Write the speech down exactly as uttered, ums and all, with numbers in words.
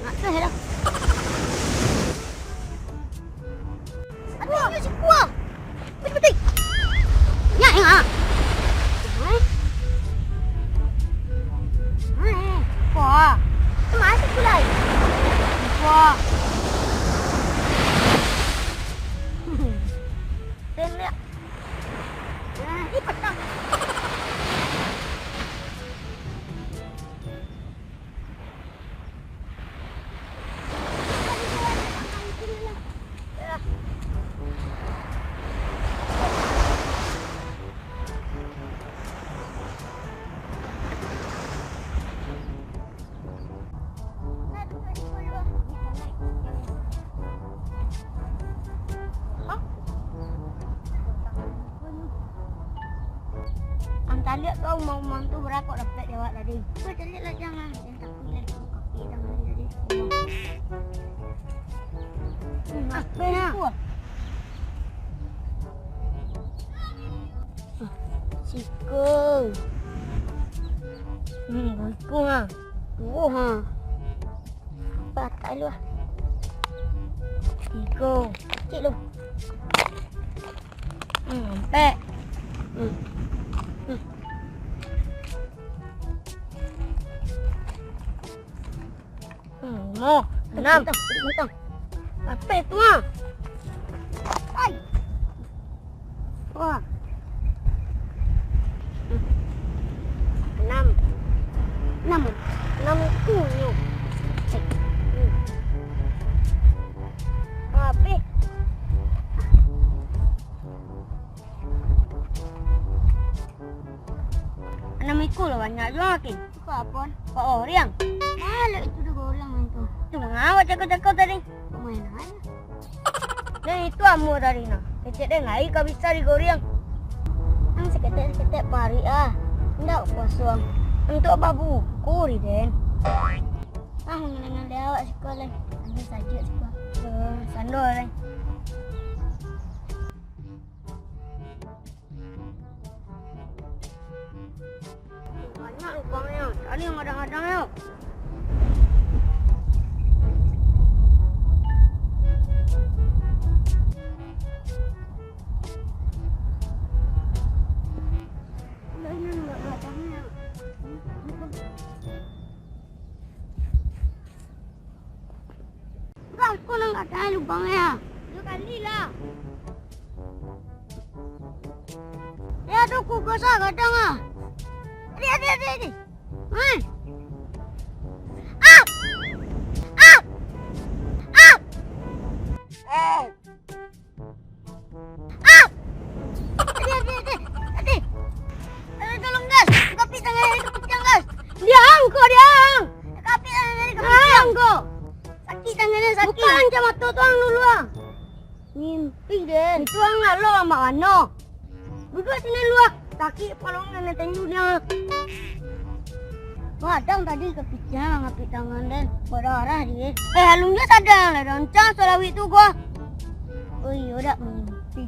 Nak tu, hello. Aduh, aduh, si kuah. Betul-betul. Nyak, nyak, ah. Hai. Hai. Kuah. Kemana si kulai? Kuah. Tembak. Nah, ih, patah. Ang taliak tu, umang-umang tu barakok dapek dek awak tadi. Kau taliak lah, jangan. Yang takut lah, kaki tangan tadi. Hmm, apa nak? Siko. Hmm, buku ha. Tuh ha. Patah lu ah. Tigo. Cik lu. Hmm, ampek. Hmm. Hmm. Hmm, limo, anam. Hitam, hitam. Apo tu, ah? Ai. Wah. Anam. Anam. Anam tu nyo. Hmm. Habis. Anam iko lah banyak juo, Kin. Iko apo? Iko goriang. Malak itu doh goriang tu. Tu manga awak cako-cako tadi? Main aja. Nah, itu ambo tadi nah. Kecek den lai ka bisa digoriang. Ang saketek-saketek paruik ah. Indak kuaso ang. Untuak babuko ri den. Ah, mangaleh-ngaleh awak siko lai. Angin sajuak siko. Eh, sando lai. Banyak lubangnyo. Cari yang gadang-gadang yo. Bang, ko nan gadang lubangnyo. Duo kali lah. Yo, tu kukuah sa gadang ah. Adi, adi, adi, adi. Hah? Ah! Ah! Ah! Ah! Adi, adi, adi, adi. Aduh, tolong, guys. Kapik tangan dari kapitiang, guys. Diang ko, diang. Kapik tangan dari kapitiang. Diang ko. Sakik tangannyo, sakik. Buka kacamato tu ang dulu, ah. Mimpi, den. Itu ang lalu ang mak mano? Duduak siko lu, ah. Sakik kepalo ang, nan tengok dia. Gadang tadi kapikiran mangapik tangan den. Badarah di. Eh, alun juo sadang lah, rancak salawik tu ko. Oh iyo, dak mimpi.